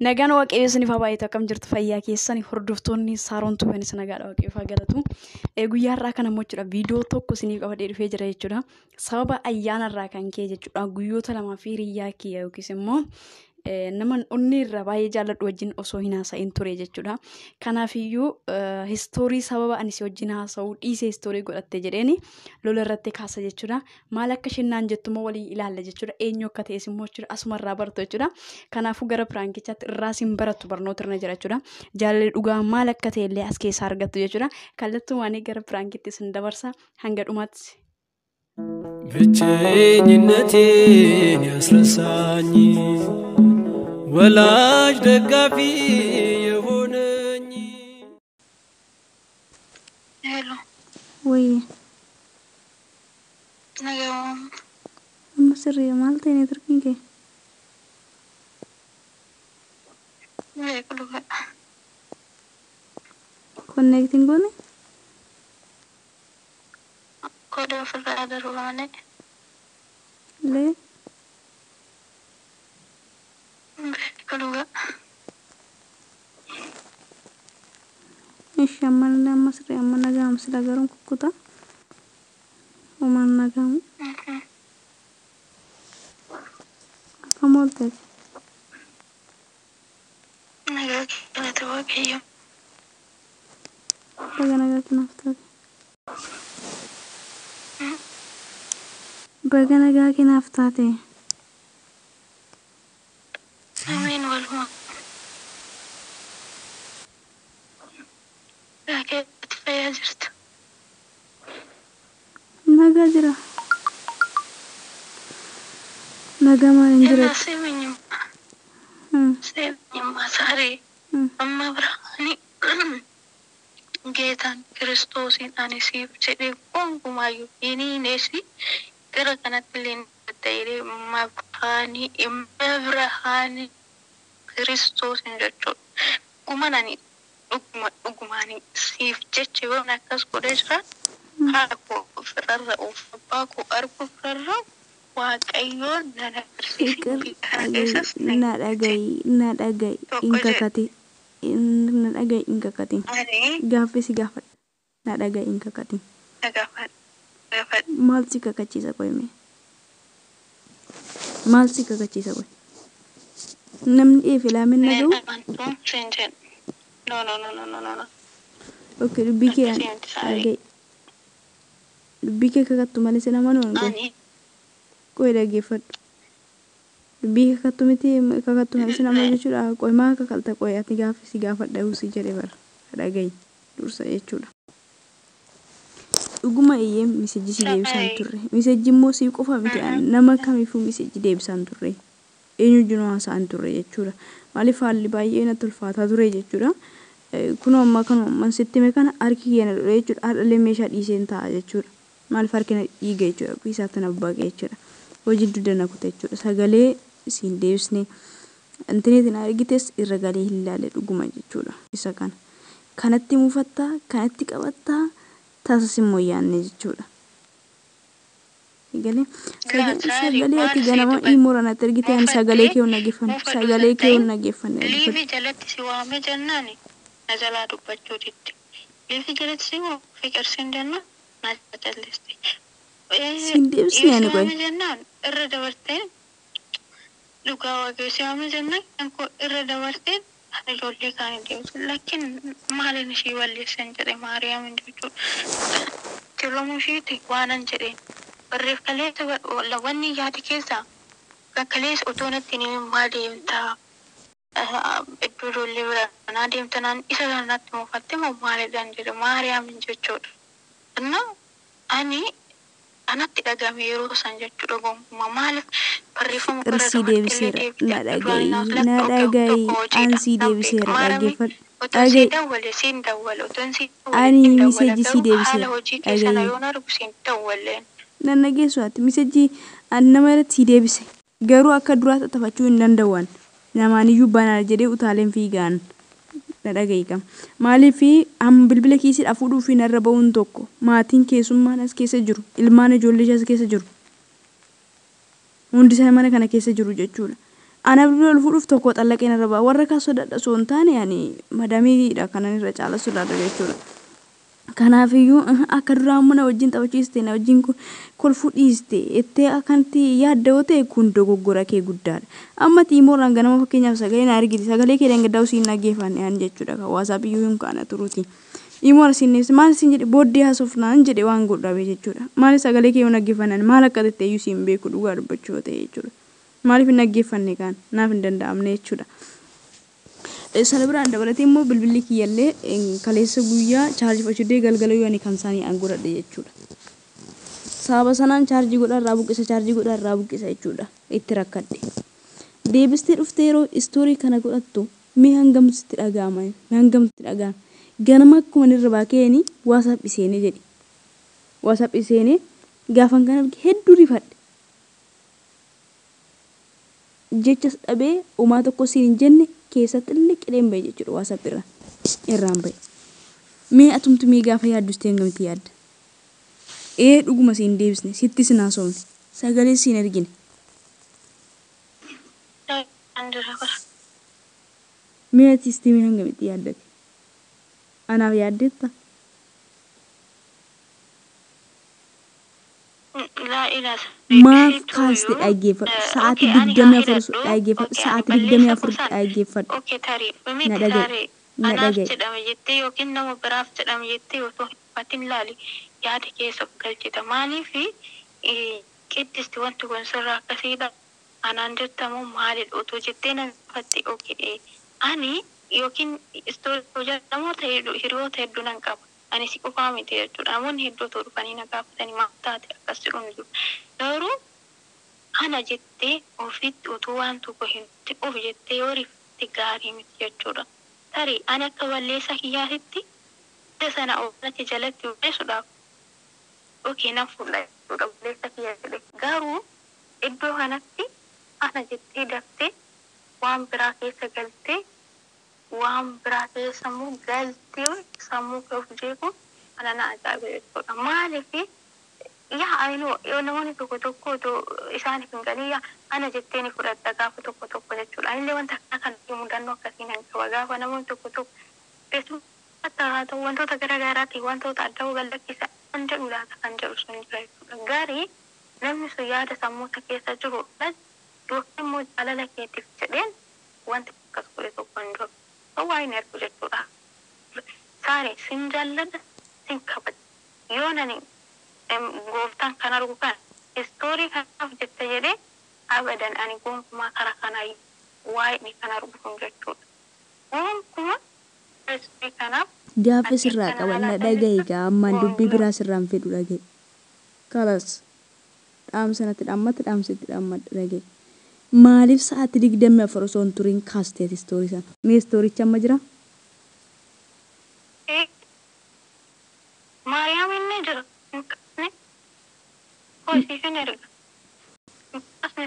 Nagaan Waaqayyoo isiniif haa baay'atu. Akkam jirtu? Fayyaa keessan? Hordoftoonni Saaroon Tuubeenis nagaadha, Waaqayyoof haa galatu. Guyyaa har'aa kana immoo jechuudha viidiyoo tokko isiniif qabadhee dhufee jira jechuudha. Sababa ayyaana irraa kan ka'e jechuudha guyyoota lamaa fi hiriyyaa kiyya yookiis immoo nama onnee irraa baay'ee jaalladhu wajjin osoo hin haasa'in ture jechuudha. Kanaafiyyuu histoorii sababa ani si wajjin haasa'uu dhiisee histoorii godhatte jedheeni lola irratti kaasa jechuudha. Maal akka isheen naan jettu immoo waliin ilaalla jechuudha. Eenyu akka ta'es immoo jechuudha asumarraa bartu jechuudha. Kanaafuu gara piraankichaatti irraa sin barattu barnoota irra jira jechuudha. Jaalalli dhugaa maal akka ta'e illee as keessaa argattu jechuudha. Kallattumaanii gara piraankitti isin dabarsa hanga dhumaatti. ብቸኝነቴን ያስረሳኝ ወላጅ ደጋፊ የሆነኝ Hello, Wayye, nagaawwan. Amma sirrii maal ta'e neetworkiin kee? Beeku dhugaadha. Konneektiin goone? Koda ofirraa darbu malee. Lee. Beeku dhugaa. Ishi amma amma sirrii amma nagahama sila garuu kukkuta. Homaan nagahamu. Akkam oolteeti? Nagaa galata Waaqayyo. Baga nagaa kanaaf taate. Baga nagaa kanaaf taate. Ameen walumaa. Rakeetti fayyaa jirta. Nagaa jira. Nagaa maal hin Innaa jiretti? seeminyummaa. Seeminyummaa saarii. Amma biraani geetaan kiristoosiin ani siif jedhee gonkumaayyuu hin hiineesi gara kanatti illee ta'ee mabhaanii mabrahaanii kiristoosiin jechuudha. Dhuguman ani dhuguma dhugumaanii siif jecha yoon akkas godhee jira haadha koo ofirrarra of abbaa koo argu ofirrarra Waaqayyoon nan agarsiisi Fiqir biyya kana dhaga'i keessas na dhaga'i na dhaga'i hin tokko jedhe kakatin na dhaga'i hin kakatin ani gaaffii si gaafadha na dhaga'i hin kakatin. Gaafadha gaafadha. Maal si kakachiisa qoyme? Maal si kakachiisa qoy? Namni dheefe laamin Neen naga'u? amantuun siin jedhe. No, no, no, no, no, no, no. Okay, dubbii kee Akkasii miti saarii. dhaga'i. Dubbii kee kakattu malee sin amanuu hin qoy. Ani Qoy dhaggeeffadhu. Dubbii kakattu miti kakattu malee sin amanuu jechuudha. Qoy maa kakalta qoy ati gaaffii si gaafadha si jedhe bara. Dhaga'i dursa jechuudha. Dhuguma eeyyee misejji si deebisaan saarii. turre. Misejji immoo si qofa miti nama kamiifuu misejji deebisaan turre. Eenyu wajjin haasa'an turre jechuudha. Maaliif haalli baay'ee natti ulfaataa ture jechuudha. Kunoo amma kanuma amman sitti hime kana harki kiyya na dhudhe jechuudha. Har'allee meeshaa dhiiseen taa'a jechuudha. Maaliif harki na dhiiga jechuudha. Isaatti na babbaqe jechuudha. Hojii dugda na kute jechuudha. Sagalee siin deebisne intineetiin argites irra galee hin ilaalle dhuguma jechuudha. Isa kana. Kanatti mufattaa, kanatti qabattaa, tasas immoo yaanne jechuudha. Galee Laa saarii sagalee waan ati sii ganama dubbadhu. immoo natti argite ani sagalee Mufattee kee hin dhaggeeffanne mufadhu sagalee san kee hin ta'in dhaggeeffanne liifi dhaggeeffadhu. jalatti si waame jennaani na jalaa dubbachuu didde. Liifi jalatti si waame fiqirsiin jennaan na jalliste. Siin deebisne Si ani qoy. waame jennaan irra dabarteen dhugaa Waaqayyo si waame jennaan kan koo irra dabarteen ani ijoollee kaanii deemtu. Lakkin maaliin ishii balleessan jedhe Maariyaamin jechuudha. Jirramuu ishiiti waanan jedheen. Barreef kaleessa wanni yaade keessaa kaleessa otoo natti hin himin maa deemtaa? Iddoo ijoollee bira naa deemta naan isa kana natti mufatte moo maalidhaan jedhe Maariyaamin jechuudha. Innaa ani anatti dhagame yeroo san jechuudha gonkumaa maaliif barreeffama Fiqir irra sii dabartee illee deebiseera. deebite Na akka duraanii dhaga'i naaf na lakka oge dhaga'i tokko hojiidha an sii nan beeka deebiseera maarami dhaggeeffadhu. otoo sii Dhaga'i dawwale siin dawwale otoon sii dawwale ani siin dawwala miseejji sii garuu haala deebiseera hojii keessa na dhaga'i. yoon argu siin dawwaleen. Nan dhageessu ati miseejji an nama irratti sii deebise garuu akka duraa tattafachuu hin danda'an namaaniyyuu banaa jedhee utaaleen fiigaan na dhaga'i qaba. Maaliif amma bilbila kiisiidhaa fuudhuu fi narra ba'uun tokko maatiin keessummaan as keessa jiru ilmaan ijoollee ishee as keessa jiru hundi isaanii mana kana keessa jiru jechuudha. Ana bilbila ol fuudhuuf tokko xallaqeen irra ba'a. Warra kaan sodaadha osoo hin taane ani madamiidha kanan irra caala sodaadha jechuudha. Kanaafiyyuu akka duraa mana wajjin taphachiiste na wajjin kolfuu dhiiste jettee akkanatti yaadda yoo ta'e kun dogoggora kee guddaadha. Amma tiimoorraan ganama fakkeenyaaf sagalee na argite sagalee kee dhangaddaa siin dhaggeeffanne ani jechuudha kan waasaappii hin kaana turuuti. Imoora siin ibsa maal siin jedhe booddee haasofnaan jedhe waan godhu dhabe jechuudha. Maaliif sagalee kee yoo dhaggeeffannan maal akka ta'e iyyuu siin beeku dhugaa dubbachuu yoo ta'e jechuudha. Maaliif hin dhaggeeffanne kaan naaf hin danda'amne jechuudha. Sana biraan dabalatee immoo bilbilli kiyyallee kaleessa guyyaa chaarjii fudhachuu galgala yoo ani kan isaanii an godhadhe jechuudha. Sababa sanaan chaarjii godhaa irraa buqqisa chaarjii godhaa irraa buqqisa jechuudha itti rakkadhe. Deebistee dhuftee yeroo istoorii kana godhattu mee hangam sitti dhaga'ama mee hangam sitti dhaga'ama ganama akkuma inni irra baakeen waasaappi seenee jedhi. Waasaappi seenee gaafan kan arge hedduu rifadhe. Jechas dhabee homaa tokko siin hin jenne keessatti illee qidheen bahe jechuudha waasaappi irraa irraan bahe. Mee atumtu mee gaafa yaaddus ta'e hangamitti yaadda? Ee dhuguma siin deebisne sitti sin haasofne sagalee siin ergine. Mee atis mee hangamitti yaaddate? Anaaf yaaddeetta? Maaf kaaste dhaggeeffadhu sa'aatii 24 dhaggeeffadhu sa'aatii 24 dhaggeeffadhu. Okay, tarii Na miti dhaga'i. tarii Na anaaf dhaga'i. jedhame jettee yookiin nama biraaf jedhame jettee otoo hin hubatin laali yaada keessa of galchita. Maaliif qiddisti wanti kun sirraa akkasiidha anaan jettamoo maalidha otoo jettee na gaafatte okay ani yookiin istoorii namoota hedduu hiriyoota hedduu nan qaba. Ani si qofaa miti jechuudha. Namoonni hedduu otoo dhufanii na gaafatanii maal taate akkas jedhu ni jiru. Garuu ana jettee ofitti utuu waan tokko hin of jettee yoo rifatte gaarii miti jechuudha. Tarii ani akka balleessaa kiyyaatitti ija sana ofirratti jalatti balleessuudhaaf yookiin nan fuudha jechuudha balleessaa kiyya jedhe. Garuu iddoo kanatti ana jettee daftee waan biraa keessa galtee waan biraa keessa immoo galtee sammuu kee of jeequ ana na ajaa'iba jechuudha. Maaliif yaa ayinoo yoo namoonni tokko tokko otoo isaaniif hin galin yaa ana jettee ni fudhatta gaafa tokko tokko jechuudha. Anillee wanta akkana kana mudannoo akkasii nan qaba gaafa namoonni tokko tokko keessumatti haa ta'u wantoota garaa garaatiin wantoota adda gallakkisan kan jedhu laata kan jedhu sun jira jechuudha. Gaarii namni sun yaada sammuuta keessa jiru yookiin immoo jaalala keetiif jedheen wanti akkas godhe tokko hin jiru. Waa hin ergu jechuudha. Saare sin jaalladha sin kabaja. Yoo nani gooftaan kan argu kan istoorii kanaaf jette jedhee abadan ani gonkumaa karaa kanaa waa'ee kan argu kun jechuudha. Gonkumaa istoorii kanaaf Gaafa sirraa qaban na dhaga'i gaa ammaan dubbii biraa sirraan fedhu dhaga'i. Kalas dhaamsa natti dhaammatti dhaamsa itti dhaammadhu dhaga'i. Maaliif sa'aatii 24 osoo hin turin kaasteeti istoorii sana? Mee istoorichi amma jira? Maariyaam inni jira. Hin kaasne hoosiifin erga. Hin kaasne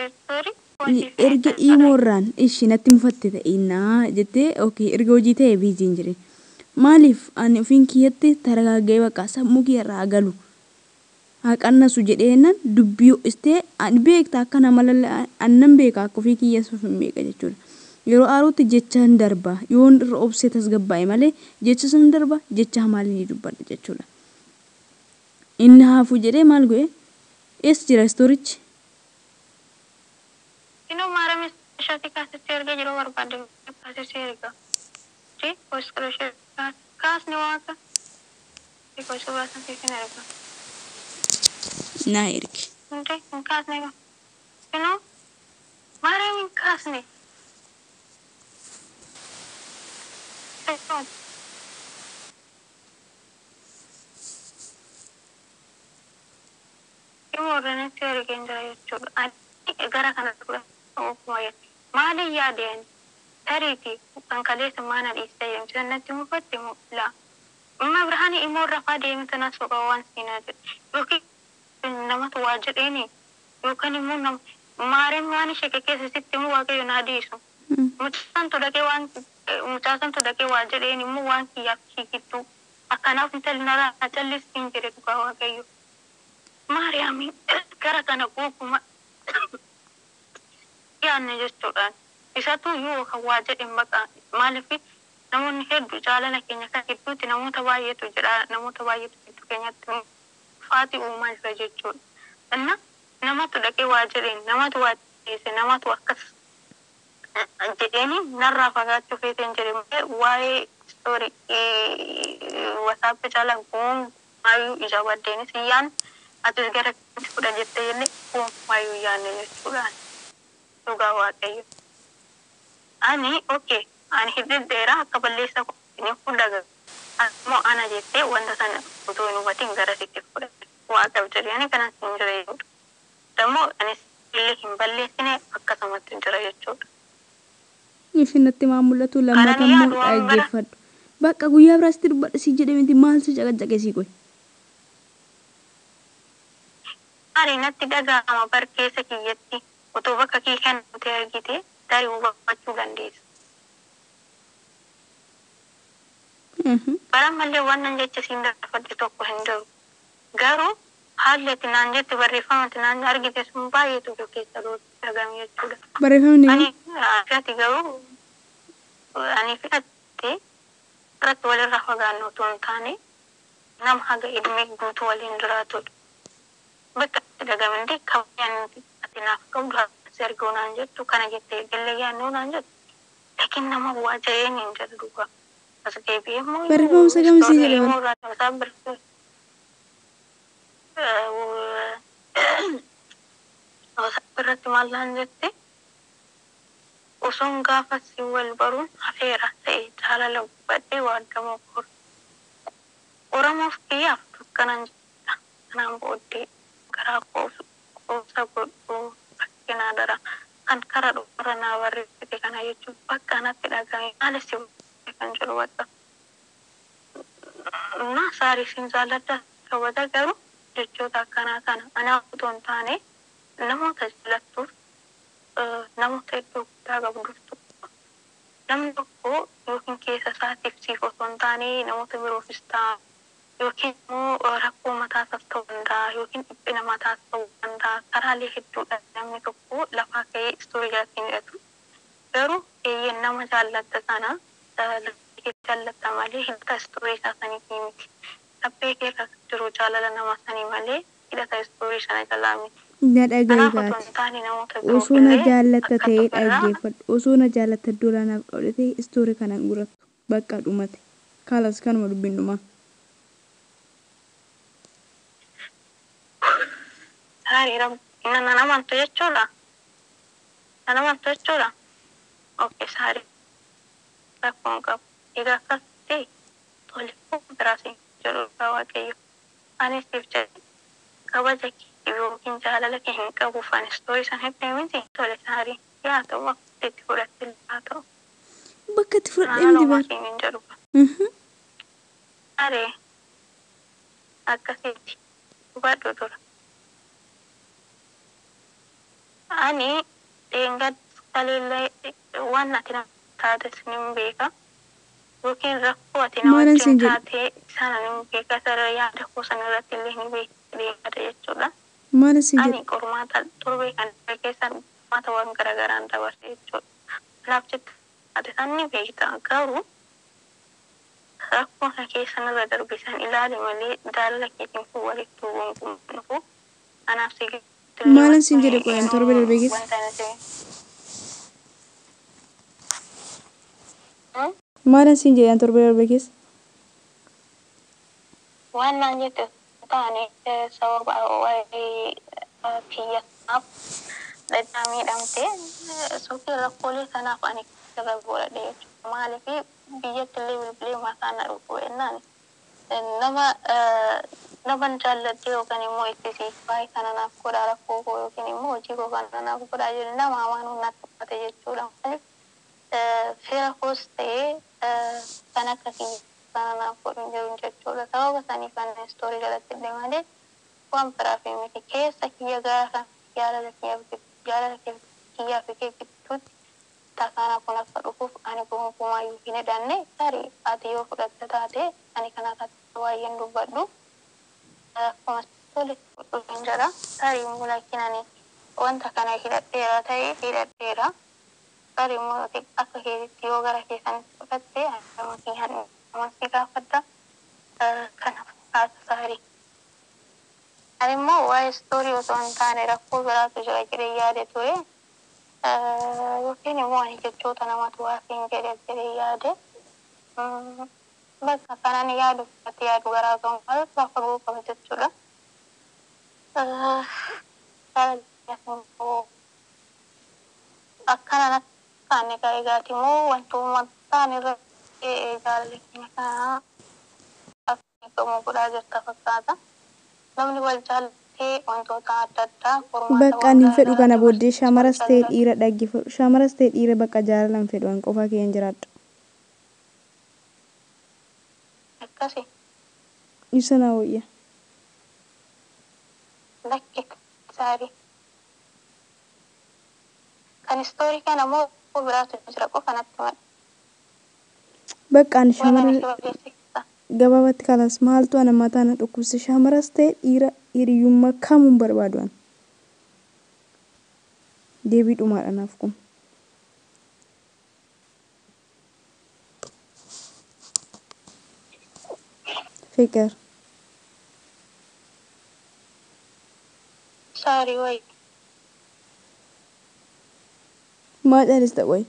istoorii hoosiifin Erga erga. imoorraan ishii natti mufatte ta'innaa jettee okay erga hojii ta'e biiziin jedhe. Maaliif ani ofiin kiyyatti taragaagee bakka sammuu kiyya irraa galu haa qannasu jedheennan dubbii ho'istee ani beekta akka nama lalla annan beeka akka ofii kiyya suuf hin beeka jechuudha. Yeroo aaruutti jecha hin darba yoon irra obsee tasgabbaa'e malee jecha sun darba jecha hamaaliin ni dubbadha jechuudha. Inni haafuu jedhee maal godhe eessa jira istoorichi? Inuu maariyaam isheetti kaasiste erga yeroo barbaadde kaasiste erga. Kaasni waaqa. Suuraa san siifin erga. Naa ergi. Hundee hin kaasne inuu maariyaam hin kaasne. Dhimma irratti ergeen jira jechuudha. Ani gara kana ofuma maaliin yaadeen tariiti kan kaleessa maana dhiistee deemte sanatti mufatte moo laa. Amma birhaanii immoo rafaa deemte na soqa waan siinaa jedhe yookiin namatu waa jedheeni yookaan immoo nama maariin waan ishee keessa sitti immoo waaqayyo naa dhiisu. Mucaan dhaqee waan mucaan dhaqee waa jedheen immoo waan kiyyaaf ishee gidduu akkanaaf intalli narraa callistiin jedhe dhugaa waaqayyo. Maariyaamiin gara kana gookuma Yaanne jechuudhaan. Isatu yoo kan waa jedhe baqa maaliif namoonni hedduu jaalala keenya kan gidduutti namoota baay'eetu jira, namoota baay'eetu gidduu keenyatti faatii uumaa jira jechuudha. Inna namatu dhaqee waa jedheen, namatu waa dhiyeesse, namatu akkas jedheeni narraa fagaachuu feeteen jedhe malee waa'ee istoorii WhatsApp jala gonkumayyuu ija baddeenis hin yaanne, atis gara kamitti fudha jettee jenne gonkumayyuu hin yaanne jechuudhaan. Dhugaa Waaqayyo. Ani okay, ani hidhedheera akka balleessa ni fudha, ammoo ana jettee wanta sana utuu hin hubatin gara sitti fudhate. Waaqaaf jedhee ani kanas hin jira jechuudha. Dammoo anis illee hin balleessine, akkasumatti jira jechuudha. Ishin natti maa mul'atu lammata Kanan immoo yaadu waan bara dhaggeeffadhu. Bakka guyyaa biraatti dubbadha si jedhe miti, maal si caqacaqe si qoy. Ani natti dhaga'ama bar keessa kiyyatti, utuu bakka kee kan nuti argite tarii hubachuu dandeessa. Bara mallee waan nan jecha siin gaafadhe tokko hin jiru. Garuu haalli ati naan jette, barreeffama ati naan argite sun baay'eetu keessa dhaga'ame jechuudha. Barreeffamni Ani ati garuu ani fi ati irratti walirraa fagaannu otoo hin taane nama haga ilmee guutuu waliin jiraatudha. Bakka itti dhaga'amte kabajaan ati naaf qabdu si arguu naan jettu kana jettee gallee yaadnuu naan jettu. Lakin nama waa jedheen hin jedhu dhugaa. As deebi'ee immoo Barreeffama isa kam sii jedhe bara? immoo isaa birrii irratti maal naan jette, osoon gaafa si wal baruun hafeera ta'e jaalala gubadhee waadamoo Oromoof kiyyaaf dukkanan jedha. Kanaan booddee karaa qoosa godhuu rakkinaa dara. Kan kara dhumarra naa barreessite kana jechuun bakka natti dhagahame maal si kan jedhu bakka. Na saarii siin jaalladha kabaja, garuu jechoota akkanaa kana anaaf otoo hin taane namoota jaallattuuf, namoota iddoo guddaa qabduuf, namni tokko yookiin keessa isaatiif siif otoo hin taane namoota biroofis ta'a, yookiin immoo rakkoo mataasaaf ta'uu danda'a, yookiin dhiphina mataas ta'uu danda'a. Karaalee hedduudha namni tokko lafaa ka'ee istoorii jalatti hin hidhatu. Garuu eeyyeen nama jaallatta sana jaallatta malee hidhata istoorii isaa saniitii miti. Laphee kee irra jiru jaalala nama sanii malee hidhata istoorii sana jalaa miti. Na dhagahi Kanaaf otoo baate. hin taane namoota biroof Osoo na illee jaallatta akka ta'ee tokkorraa dhaggeeffadhu. Osoo na jaallatta iddoo laanaaf qabde ta'e istoorii kana hin gurattu. Bakka dhumate. Kalas kanuma dubbiin dhumaa. Saarii rabbi nan amantu jechuudha. Nan amantu jechuudha. Okay, saarii rakkoon qabu. Egaa akkas ta'e tole, biraas hin jedhu dhugaa Waaqayyo. Anis siif jedhe kabaja kee yookiin jaalala kee hin qabuuf ani istoorii sana hidhee miti. Tole saarii yaa ta'u, akka itti fudhatte haa ta'u. Bakka itti fudhadhee Naan miti homaa bara. siin hin jedhu. Saree akkasitti hubadhu dura. Ani dheengadda waan ati na taates nin beeka. Yookiin rakkoo ati na Maalan wajjin siin jedhe? taatee sana nin beeka. Sarara yaada koo sana irratti illee ni beeka jechuudha. Maalan siin jedhe? Ani qormaata torbee kan keessa qormaata waan garaagaraan dabarse jechuudha. Kanaaf jecha ati san ni beekta, garuu rakkoo kana keessa narra darbe san ilaali malee jaalala keetiin kun walitti gonkumaa dhufu. Anaaf si gidduutti illee Maalan siin wanti jedhe qoyan torba darbe keessa? wanta nati Maalan siin jedhe torba darbe keessa? Waan naan jette taane sababa waa'ee kiyya kanaaf dhadhaa miidhamte suuqii rakkoolee kanaaf ani irra godhadhe jechuudha. Maaliif biyyatti illee bilbilee mataa na dhufu jennaan nama naman jaalladhe yookaan immoo itti siif baay'ee kana naaf godhaa, rakkoo koo yookiin immoo hojii koo kana naaf godhaa jedhu nama amanuun natti uffate jechuudha. Maaliif fira koos ta'ee kan akka kiyya kana naaf godhu hin jiru jechuudha. Sababa saniif ani istoorii jalatti illee malee waan biraaf miti, keessa kiyya gaafa jaalala kiyya jaalala kiyyaa fi kee gidduutti takkaana kun akka dhufuuf ani gonkumaayyuu hin hidhanne. Tarii ati yoo fudhatte taate ani kana irratti baay'een dubbadhu. Akkuma tole fudhu hin jedha. Tarii immoo laakiin ani Wanta kana hidhadheera ta'e hidhadheera. Tarii immoo akka keetitti yoo gara keessanitti fudhatte nama si gaafadha. Kana fakkaata saarii. Ani immoo waa'ee istoorii osoo hin taane rakkoo biraatu jira jedhee yaade ture. Yookiin immoo ani jechoota namatu waa siin jedhe jedhee yaade. Bakka kanan yaadu ati yaadu garaagarummaa irraa fagoo qaba jechuudha. Akkana natti taane egaati immoo wantoota ta'an irra jaalalli keenya kana akka eegamu godhaa jirta fakkaata. Namni wal jaallatee wantoota adda addaa qormaata Bakka waan ani hin fedhu garaagaraa kana booddee dabarsee wal shamaras ta'e jaallatu. Dhiira dhaggeeffadhu. Shamaras ta'e dhiira bakka jaalala hin fedhu, an qofaa kiyyan jiraadha. Akkasi. Ibsa naa wayya. Lakki saarii. Kan istoorii kana immoo biraatu jira qofa natti madha. Bakka ani Waan ani shamara si balleesse keessaa. Gabaabatti kalas maaltu ana mataa na dhukkubse, shamaras ta'e dhiira hiriyyummaa kamuu hin barbaadu an. Deebii dhumaadha naaf kun. Fiqir. Saarii wayi. Maal caalista qoy?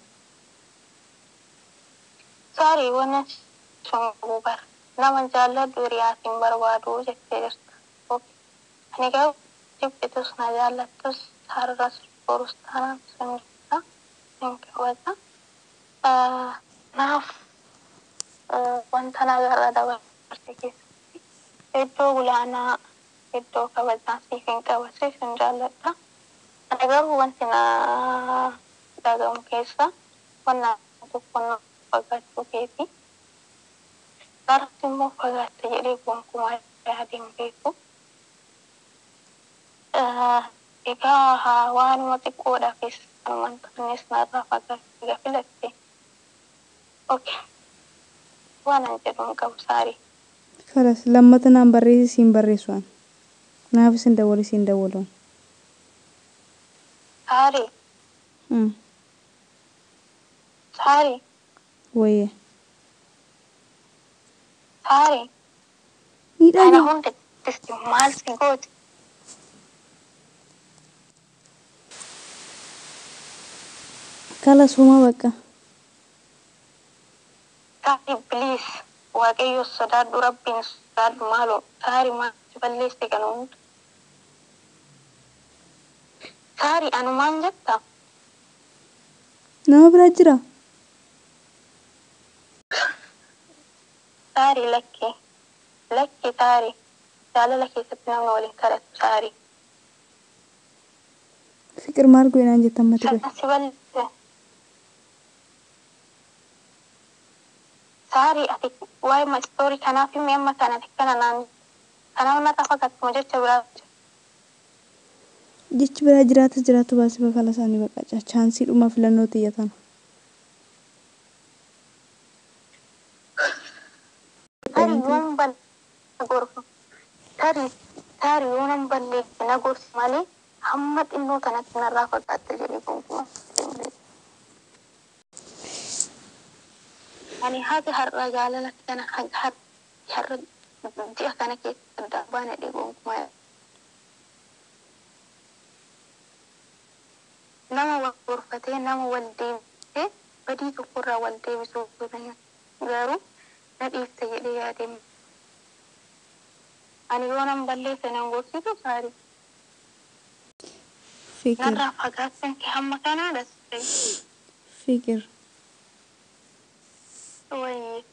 Saarii waan sun bara. Nama jaalladhu hiriyaatiin barbaadu jettee jirta. Ani garuu jibbitus na jaallattus har'as borus taanaan sun jira. Sin kabaja. Naaf wanta nagarra dabarte keessatti iddoo gulaanaa iddoo kabajaa siif hin qaba, siif hin jaalladha. Ani garuu wanti na dhagamu keessa wanna tokko na fagaachuu keeti. Garatti immoo fagaatte jedhee gonkumaa yaadeen beeku. Egaa waanuma xiqqoodhaafis kanuma hin taanes narraa fagaachuu egaa filatte. Okay. Waan ani jedhu hin qabu saarii. Kalas lammata naan barreessi siin barreessu an. Naafis hin dawwalu siin dawwalu an. Saarii. Saarii. Wayye. Saarii. Ni Kana dhagaa. hunda maal si gooti? Kalas homaa bakka. Saarii, please. Waaqayyo sodaadhu, Rabbiin sodaadhu maaloo. Saarii, maal si balleesse kana hunda? Saarii, anumaan jetta? Nama biraa jira. Saarii, lakki. Lakki saarii. Jaalala keessatti namni waliin kadhatu saarii. Fiqir maal godhinaan jettan mati qoy. Sana si balleesse. Saarii, ati waa'ee istoorii kanaaf himi amma kana kana naan kanaaf narraa fagaattu jecha biraa jira. Jechi biraa jiraata jiraatu baasii bakka isaanii bakka chaansii dhuma filannoo xiyya tana. Tarii yoon balleesse gorfa. Tarii yoo nan balleesse na gorsi malee hamma xinnoo kanatti narraa fagaatte jedhee gonkumaa hin beeku. Ani haga har'a jaalala kana haga har'a ji'a kana keessa adda baana dhee gonkumaa. Nama wal gorfatee nama wal deebisee badii tokkorraa wal deebisuu garuu na dhiifte jedhee yaadee. Ani yoo nan balleesse nan gorsitu saarii. Fiqir. Narraa fagaachuun kee hamma kanaadha. Fiqir. Wayii.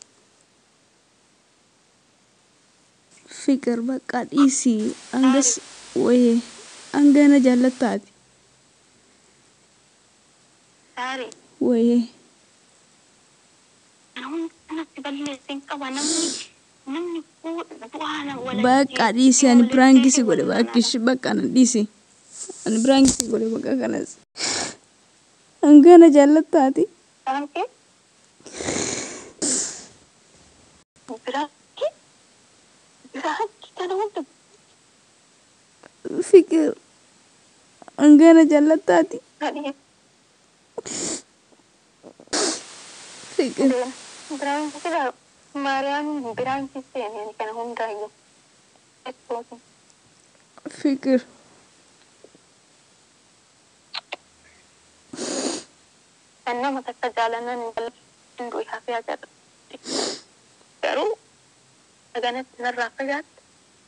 Fiqir bakka dhiisii hangas wayye hanga na jaallattaati. Saarii. Wayye. Kana hunda natti balleesse hin qaba namni bu'aa na wal Bakka dhiisii ani piraankii si godhe bakkish bakka na dhiisi. Ani piraankii si godhe bakka kanas. Hanga na jaallattaati. Biraanki biraanki biraanki kana hunda Fiqir. Hangana jaallattaati. Fiqir. Biraan jira Maariyaam biraan seeneen kana hundaayyuu. Fiqir. Kan nama takka jaalannan hin du'i hafee jedha. Garuu saganatti narraa fagaatte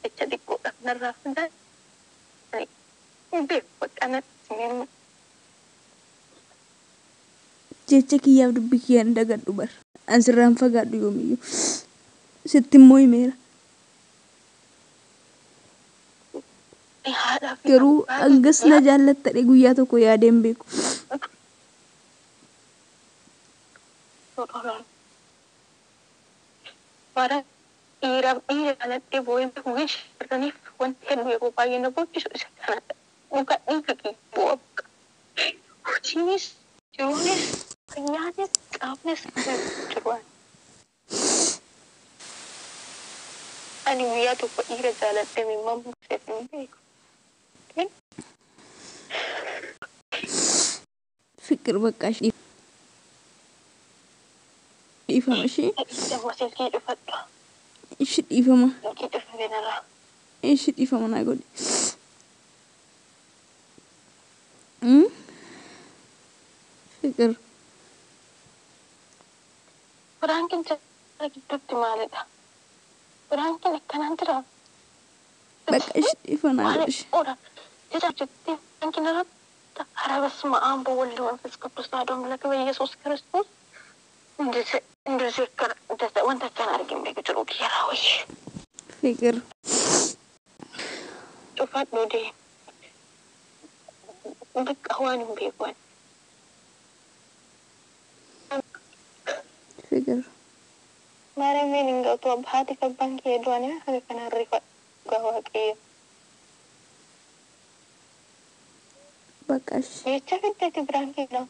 jecha xiqqoodhaaf narraa fagaatte hin beeku bakka natti miidhama. Jecha kiyyaaf dubbii kiyyaan dagadhu bar. An sirraan fagaadhu yoomiyyuu. Sitti immoo himeera. Haadhaa fi Garuu abbaa hangas na jaallattadhe guyyaa tokko yaadee hin beeku. Bara dhiiraaf dhiira jaaladhee boo'ee beeku shamarraniif wanti hedduu yeroo baay'ee na boochisu isa kanadha. Dhugaa dhiiga kiyya bu'a bakka. Hojiinis, jiruunis, fayyaanis, qaamnis jiru. Ani guyyaa tokko dhiira jaaladhee mimmaan buuseef hin beeku. Fiqir bakka ishee dhiifama ishee. Dhiifama silkii dhufadhu. Ishee dhiifama. Silkii dhufe narraa. Ishee dhiifama naa godhi. Fiqir. Firaankin jara gidduutti maalidha? Firaankin akkanaan jira. Bakka ishee dhiifama naa godhi. Ora, jira jettee firaankin irratti ኧረ በስመ አብ ወወልድ ወመንፈስ ቅዱስ አሐዱ አምላክ በኢየሱስ ክርስቶስ እንደዚህ እንደዚህ እንደዚህ wanta akkana argin beeku jiru kiyyaraa wayyi. Fiqir. Cufadhu dee. Bakka waan hin beeku ani. Fiqir. Maariyaamiin hin ga'u haati fi abbaan kiyya du'anii haga kanaan rifadhu dhugaa waaqayyo. Bakka ishee. Jecha fiddeeti biraankii dha.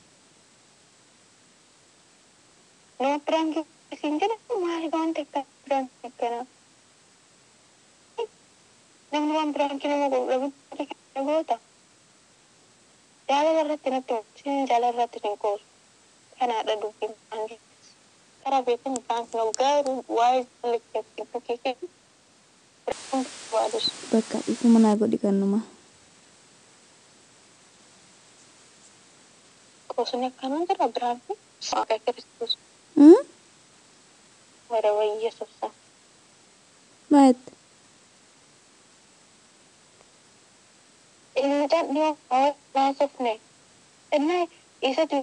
Nama biraankii isin jedhan maali wanti akka biraankii akkanaa? Namni waan biraankii nama godhu dhabutti kana goota. Jaalala irratti natti mul'isa. Jaalala irratti hin qoosu. Kanaadha dubbiin biraankii. Karaa beekin biraankii nama garuu waa'ee jaalala gidduu keessatti biraankii barbaadus. Bakka dhiifama naa godhi kannuma. Qoosni akkanaa jira biraankii. Waaqa Kiristoos. Warra Yesuus. Maal jette? Mucaan dhiyoo haasofne. Inni isatu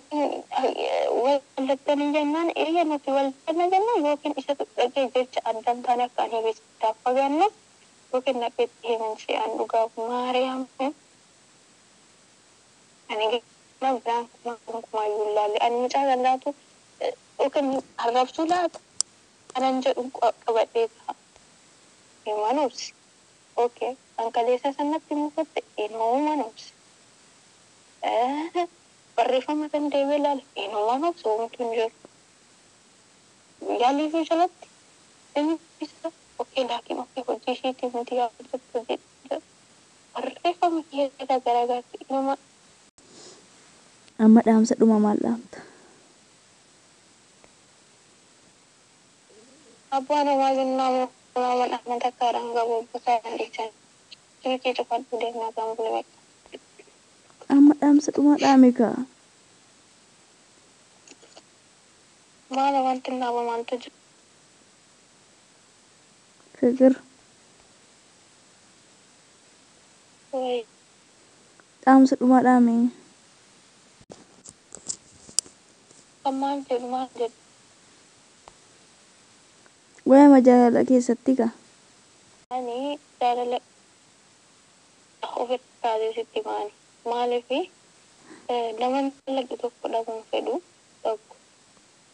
wal jallattanii jennaan iyya nuti wal jallanna jennaan yookiin isatu dhagee jecha addaan taane akka ani beeksisaaf fagaannu yookiin naqee itti himan si'aan dhugaaf maariyaam. Ani gama biraan gonkumaa iyyuu laalle ani mucaa kan laatu yookiin arrabsuu laata kanan jedhu qabadhee ta'a. Himan obsi. Okay. Kan kaleessa sanatti mukatte inuman obsi. Barreeffama kan deebi'ee ilaale inuman obsi homtuu hin jiru. Yaalii fi jalatti inni isa okay laakiin okay hojii isheetiif miti yaa hojjettu hojii barreeffama keessa garaagaratti inuma Amma dhaamsa dhuma maal dhaamta? Abbaan homaa jennaa nama amantaa akkaadhaan qabu gosa dhiisan silkii cufadhu deemaa kan bule beeku. Amma dhaamsa dhumaa dhaame kaa. Maala wanti nama maaltu jira? Fiqir. Wayi. Dhaamsa dhumaa dhaame. Kan maal jedhu maal jedhu? Waa'ee jaalala keessatti kaa. Ani jaalala ofirraa sitti maali? Maaliif nama jaalladhu tokko dhabuun fedhu tokko.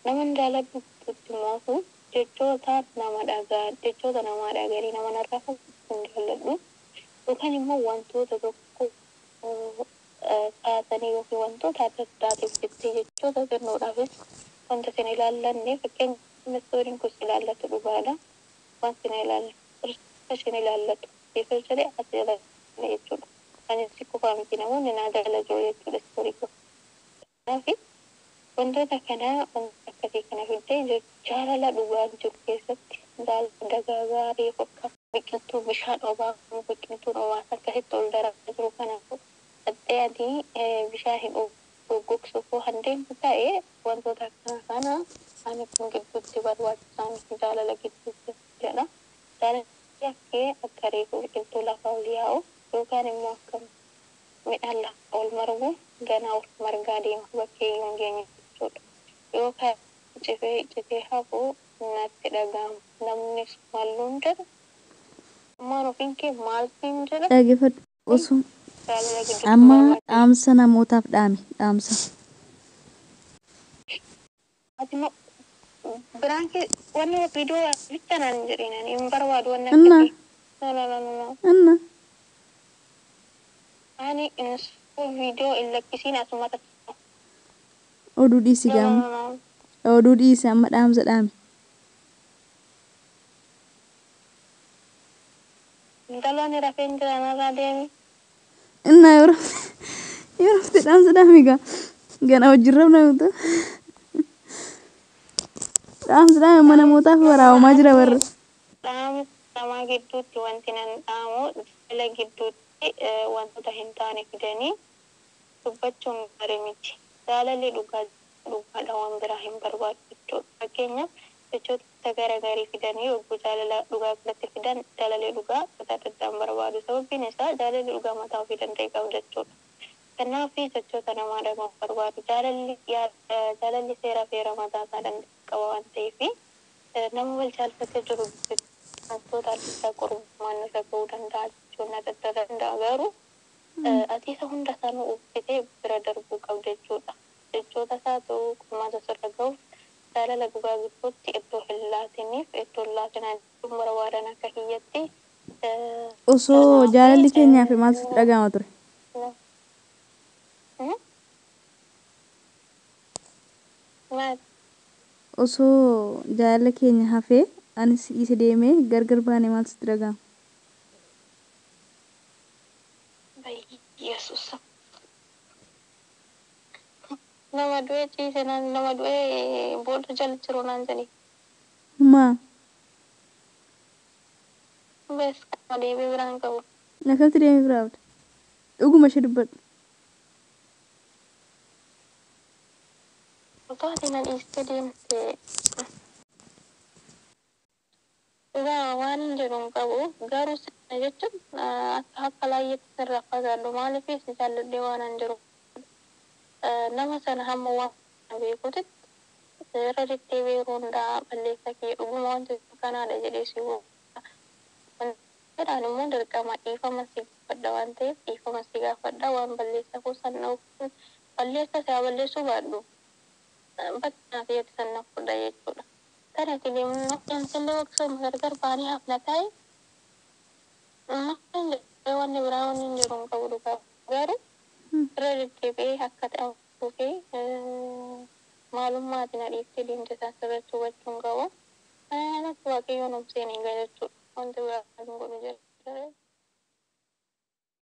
Nama jaalladhu itti maafu jechoota nama dhagaa jechoota namaa dhaganii nama narraa hin jaalladhu. Yookaan immoo wantoota tokko kaasanii yookiin wantoota adda addaatiif jettee jechoota kennuudhaafis wanta isin ilaallanne fakkeenya istooriin kun ilaallatu dhugaadha. Waan isin ilaallatu isin ilaallatu siif jedhee as ilaallatu jechuudha. Anis si qofaa miti namoonni naa jala jiru jechuudha istoorii koo. Kanaaf wantoota kana wanta akkasii kana fiddee jaalala dhugaa jiru keessatti jaalala dagaagaa reefu akka biqiltuu bishaan obaafamu biqiltuun obaasa akkasitti ol dararaa jiru kanaafuu dhattee ati bishaan hin goggogsuuf hoo handeemtu ta'e wantoota akkana kana ani kun gidduutti barbaachisaa miti jaalala gidduutti jedha. Jaalalli akkee akka reefu biqiltuu lafa ol yaa'u yookaan immoo akka midhaan lafa ol margu ganaa ol margaa deema bakkee iyyuu hin geenye jechuudha. Yookaan cifee citee hafu natti dhaga'ama. Namnis maalluun jedha. Ammaan ofiin kee maal siin jedha. Dhaggeeffadhu osoo Jaalala gidduutti amma barbaachisa. Dhaamsa namootaaf dhaami dhaamsa. Ati immoo biraan kee wanni viidiyoo bicha naan hin jedhin ani hin barbaadu wanni Inna akkasii. No, no, no, no, no. Inna Ani insuu viidiyoo hin lakkisiin asumata. Oduu dhiisi No, no, gaama. no, no. Oduu dhiisi amma dhaamsa dhaami. Intaloonni rafeen jiran irraa deemi. Inna yoo rafte yoo rafte dhaamsa dhaami gaa. Gana hojiirra namoota. Dhaamsa dhaami amma namootaaf waraabamaa jira warra. Dhaamsa namaa gidduutti wanti nan dhaamu jala gidduutti wantoota hin taane fidanii dubbachuun gaarii miti. Jaalalli dhugaa dhugaadha waan biraa hin barbaadu jechuudha. Fakkeenyaaf jechoota gara garii fidanii yogguu jaalala dhugaa biratti fidan jaalalli dhugaa wanta adda addaa hin barbaadu. Sababbiin isaa jaalalli dhugaa mataa ofii danda'e qabu jechuudha. Kanaaf jechoota namaa dhaga'uun barbaadu. Jaalalli jaalalli seera seera mataa isaa danda'e qaba waan ta'eef nama wal jaallatee jiru wantoota adda addaa qorummaan irra ga'uu danda'a jechuun adda addaa danda'a garuu ati isa hunda isaanii uffitee bira darbuu qabda jechuudha. Jechoota isaa ta'uu qormaata sirra ga'uuf jaalala dhugaa gidduutti iddoo hin laatiniif iddoo hin laatinaa jechuun barbaadan akka kiyyatti. Osoo Kanaaf jaalalli keenyaaf maaltu sitti dhaga'ama ture? Maal? Osoo jaalala keenya hafee anis si dhiise deemee gargar baane maaltu sitti dhaga'ama? Yesus. Nama du'ee ciise naan nama du'ee booda jala jiru naan jedhi. Maa? Bes qaba deebii biraan qabu. Akkamitti deemee biraa qabda? Dhuguma ishee dubbadhu. Otoo ati na dhiistee deemte dhugaa waan hin jedhu hin qabu garuu sana jechuun akka akka laayyeetti sirraa fagaadhu maaliif si jaalladhee waan hin jiru. Nama sana hamma waan beekuutitti irra deddeebi'ee yeroo hundaa balleessa kee dhuguma wanti kanaadha jedhee si jedhaan immoo dirqama dhiifama si gaafadha waan ta'eef dhiifama si gaafadha waan balleessa koo san balleessa si haa balleessuu baadhu bakka naaf iyyatti san na fudha jechuudha. Kana itti deemnu deemsillee waqsuma gargar baanii hafna ta'e wanni biraa wanni hin jiru hin qabu dhugaa garuu irra deddeebi'ee akka ta'uu fi maalummaa ati na dhiiftee deemte isaan sirriitti hubachuu hin qabu. Natti Waaqayyoon obseen eega jechuudha. Wanti biraa hin godhu jedhee.